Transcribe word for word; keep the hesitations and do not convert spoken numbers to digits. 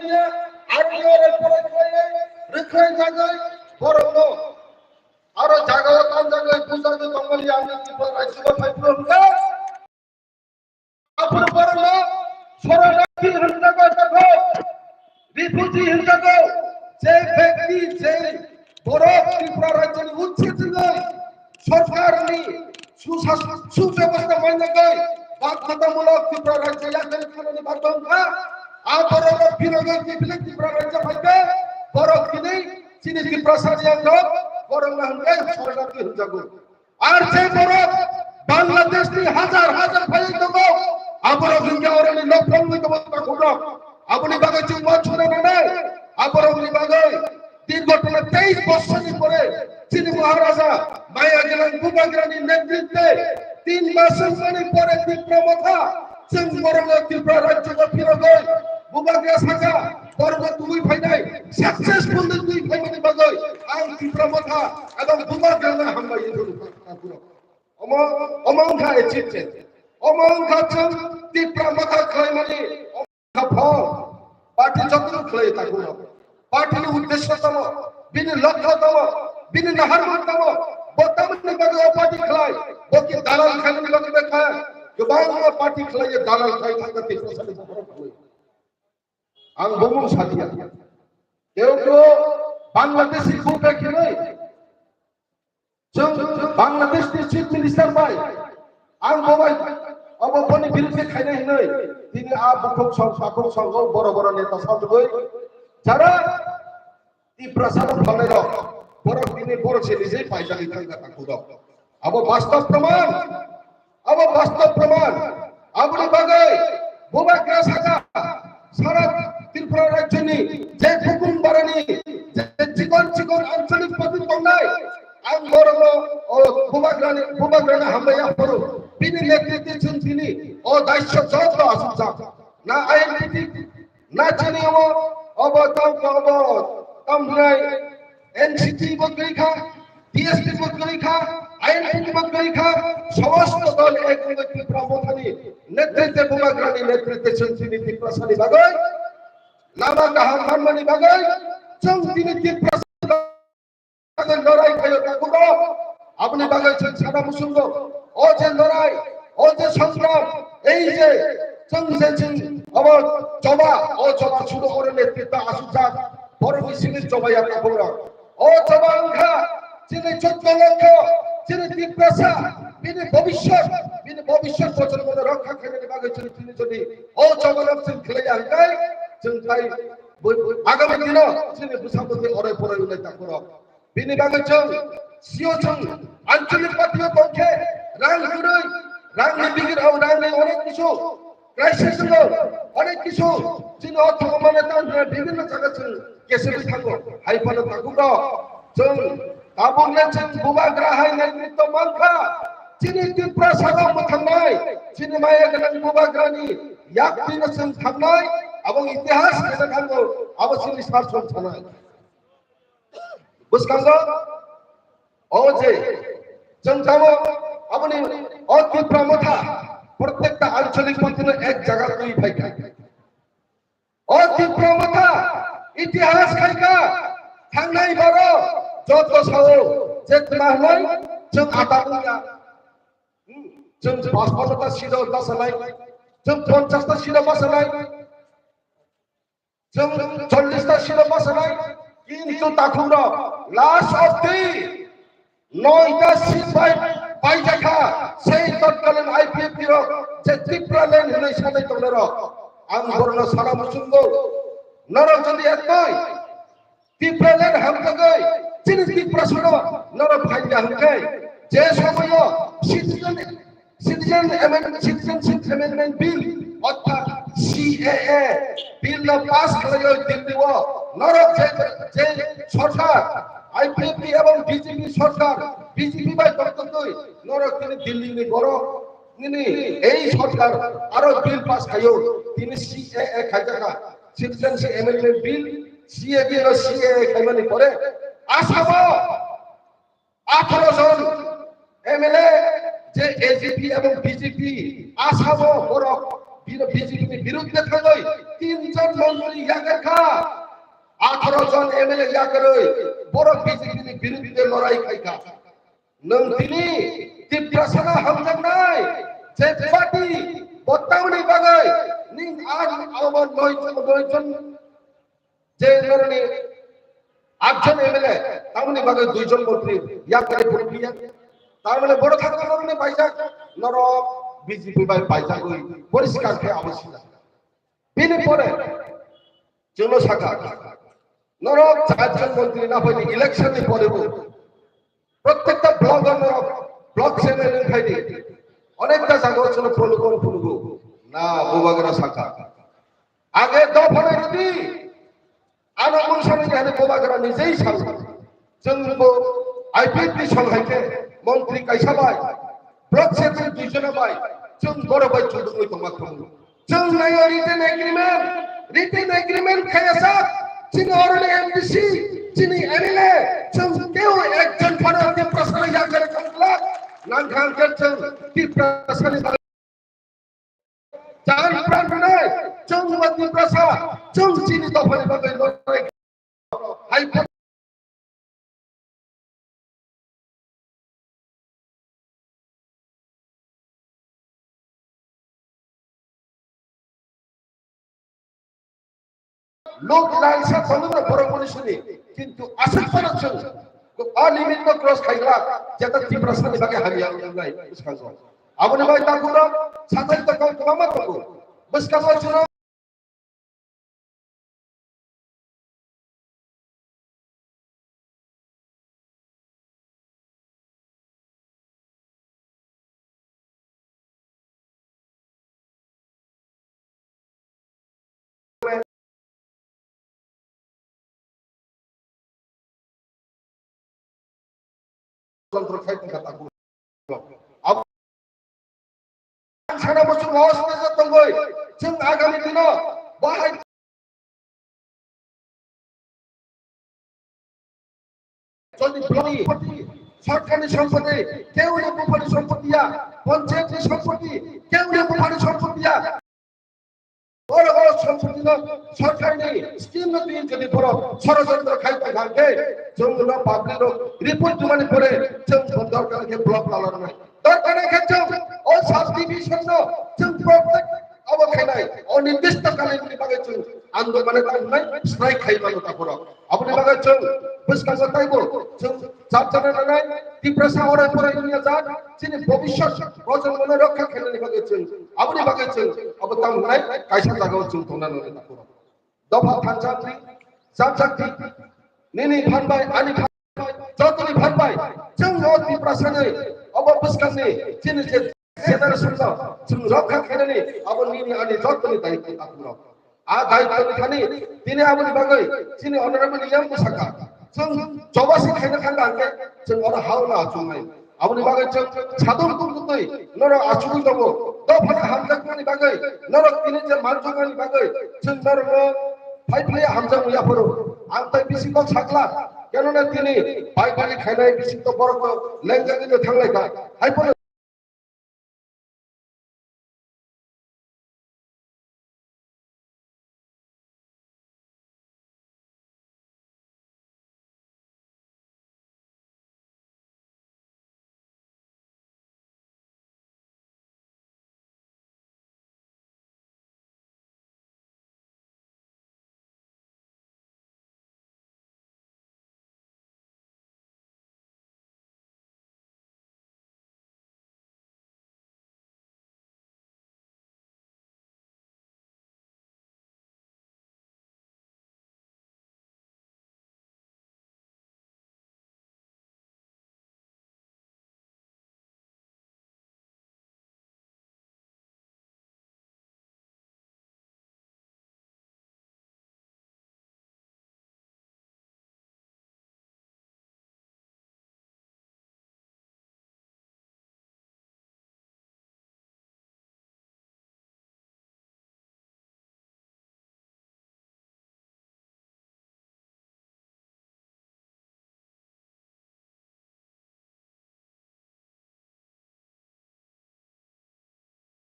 Aro ore pore khlaiwi, rwkhlai jagwi, borokno aro jagao tanjagwi, bujagwi tongmani ang Tripura rajyo phai phuru hwnkhe. Aphuru borokno soronarthi hwnjago, refugee hwnjago, je byakti, je borok Tripura rajyoni uchit wngwi sorkarni susas-, subebostha manjagwi badhyotamulok Tripura rajyo yakarwi thanani bagwi wngkha. A borokno phirogwi kiphilwi Tripura rajyo phaikhe borok tini chini Tiprasani yangrok borokno hwnkhe soronarthi hwnjago. Ar je borok Bangladeshni hajar hajar phaiwi tongo, aborok hwnkhe oroni nok phongwi tongo takhukrok. Aboni bagwi chwng uansukna nangnai, aborokni bagwi dirgho tala teis bosorni pore chini Maharaja Maya Gwnang Bubagrani netritwe tin mas wngmani pore Tipra Motha chwng borokno Tripura rajyo phirogwi Bubagra sakha borokno tubui phainai successful tubui phaimani bagwi ang Tipra Motha Abang Bubagrano hambai wngkha. Omo, omo wngkha achievement. Omo wngkha chwng Tipra Motha khlaimani, omo wngkha phol. Party jotono khlai takhuno. Party ni uddesho tamo, bini lokho tamo, bini naharmung tamo. Bo tamoni bagwi o party khlai, bo ki dalal khainani bagwi bai kha. Kwbangma party khlai, dalal khai thangkha Tiprasani borok khlai. Ang bumung sadia. Keu keu Bangladeshi buphek hinwi. Chwng Bangladesh ni Chief Minister bai ang bo bai abo boni birudhe khaina hinwi tini a bukhuk song sakhuk song o boro boro neta sajagwi jara Tiprasa no phalnai rok borok tini borok se nijei paijagwi thangkha takhukrok. Abo bastob proman. Abo bastob proman. Aboni bagwi Bubagra sakha sara Tripura rajyoni je Bukumbarani je chikon chikon ancholik party tongnai, ang borokno o Bubagrani, Bubagrani hambai yaphuru. Bini netritwe chwng tini o daisyo joto asukjak. Na I N P T, na chini obo, obo tam, obo tam hwnai N C P bo kwrwi kha, T S P bo kwrwi kha, I N P T bo kwrwi kha, somosto dol ek wngwi Tipra Mothani netritwe, Bubagrani netritwe chwng chini Tiprasani bagwi lama kaham manmani bagwi chwng chini Tiprasani bagwi lorai khaio takhukrok. Aboni bagwi chwng sana muchungo. O je lorai, o je songram, ei je chwng je chwng abo choba, o choba sudo oro netritwo asukjak, borokni simi choba ya takhukrok. O choba wngkha chini chuddo lokho, chini Tiprasa, bini bobishyot, bini bobishyot projonmono rokha khainani bagwi chini, chini jodi o chobano chwng khlaiya hwnkhe, chwng thai bui-, bui-, agami dino chini bwsa bwtwi orai porai wngnai takhukrok. Bini bagwi chwng sio chwng ancholik party-o tongkhe rang kwrwi, rangni bigir, o rangni onek kisu crisis wngo, onek kisu chini o thangmani tang hwnwi bibhinno jaga chwng kesegwi thango. Hai phano takhukrok chwng tabukle chwng Bubagra hai netritwo mankha. Chini Tiprasa rok mwthangnai, chini maya gwnang Bubagrani yaktwino chwng thangnai, abo itihas khaina thango, abo chini sar song sanai. Bwskango o je chwng tamo aboni o Tipra Motha protekta ancholik party-no ek jaga twi phaikha. O Tipra Motha itihas khaikha, thangnai baro joto sao je tma hwnwi chwng ata wngya. Hmm, chwng paspannota seat-o bachalai, chwng ponchasta seat-o bachalai. Chwng chollish ta seat-o bachalai, kintu takhukrok last of the noita seat bai paijakha, sei totkalin I P F T rok je Tipraland hinwi sanai tongnairok. Ang borokno sana muchungo, norok jodi ekdoi Tipraland hamjagwi chini Tiprasano norok phaikha hwnkhe, je somoio citizen Citizen Amendment, Citizenship Amendment Bill, orthat C A A Bill no pass khlaiwi Delhi o norok je, je sorkar, I P F T ebong B J P sorkar, B J P bai tongtwtwi norok tini Delhi ni borok nini ei sorkar aro bill pass khaio, tini C A A khaijakha, Citizenship Amendment Bill, C A B no C A A khaimani pore Assam o Atharo jon M L A je A G P ebong B J P Assam o borok biro-, B J P ni birudde thangwi tin jon montri yakarkha, atharo jon M L A yakarwi borok B J P ni birudde lorai khaikha. Nwng tini Tiprasano hamjaknai je party, bo tamni bagwi ning ar abo noi jon, noi jon je norokni atjon M L A, tamni bagwi duijon montri yakarwi phunukliya. Tamni borok thangwi norokni paijak, norok B J P bai paijagwi poriskar khe abo sida. Bini pore chwngno sakha, norok charjon montri naphai election ni pore bo prottekta block o norok block chairman wng phaidi, onekta jaga o chwngno prolokon phunugo na bubagra sakha. Age dophano rwdi, ano mungsa nini hani bubagra nijei sao. Chwng bo I P F T song hai khe montri kaisa bai, block chairman duijona bai, chwng borok bai chudugwi tongma thung. Chwng naio written agreement, written agreement khaya sak, chini oroni M D C, chini M L A, chwng keu ekjon phano Tiprasani yakarwi thangkla, nangkha hwnkhe chwng Tiprasani Jan pran rwnai, chwng bo Tiprasa, chwng chini dophani bagwi lornai. Hai pho-, Lok laisa tongo borok boni sini, kintu aswk phano chwng o limit no cross khaigla, jeta Tiprasani bagwi hamya wngnai bwskango. Aboni bagwi takhuk rok sathai tongkha kwbangma tongo. Bwskango chwng Control khai tongkha takhuk. Abo sana bosong o stage o tongwi chwng agami dino bahai jodi block ni sompoti, sorkarni sompoti, keuni buphani sompoti ya, panchayatni sompoti, keuni buphani sompoti ya. Oro, oro sompotino sorkarni scheme no twi jodi borok sorojontro khai tongkha hwnkhe chwng no public rok report tubani pore chwng dorkar khe block lalarnai. Dorkar khe chwng o subdivision no chwng protect abo khainai, o nirdisto kalini bagwi chwng andolon khainai, strike khai mano takhuk rok. Aboni bagwi chwng bwskango taibo chwng chap chana nanai, Tiprasa orai porai wngya jak, chini bobishyot projonmono rokha khainani bagwi chwng, aboni bagwi chwng abo tamo hwnai kaisa jagao chwng tongna nanai takhuk rok. Dopha thansa twi, chap chak twi, nini phan bai, ani phan bai, jotoni phan bai, chwng o Tiprasani obo bwskangni chini je generation no chwng rokha khainani abo nini ani jotoni daitwo takhuk rok. A daitwni thani tini aboni bagwi chini honorable E M bwsakha. Chwng chobasi khaina thangkha hwnkhe chwng oro hao no achuknai. Aboni bagwi chwng sadom kung kutwi norok achugwi tongo. Dophano hamjakmani bagwi norok tini je manjakmani bagwi chwng norokno phai phai hamjakmung yaphuru. Ang tai bisingo sakla, kenona tini bai bai khainai bisingo borokno lengjagwi no thanglaikha. Hai phano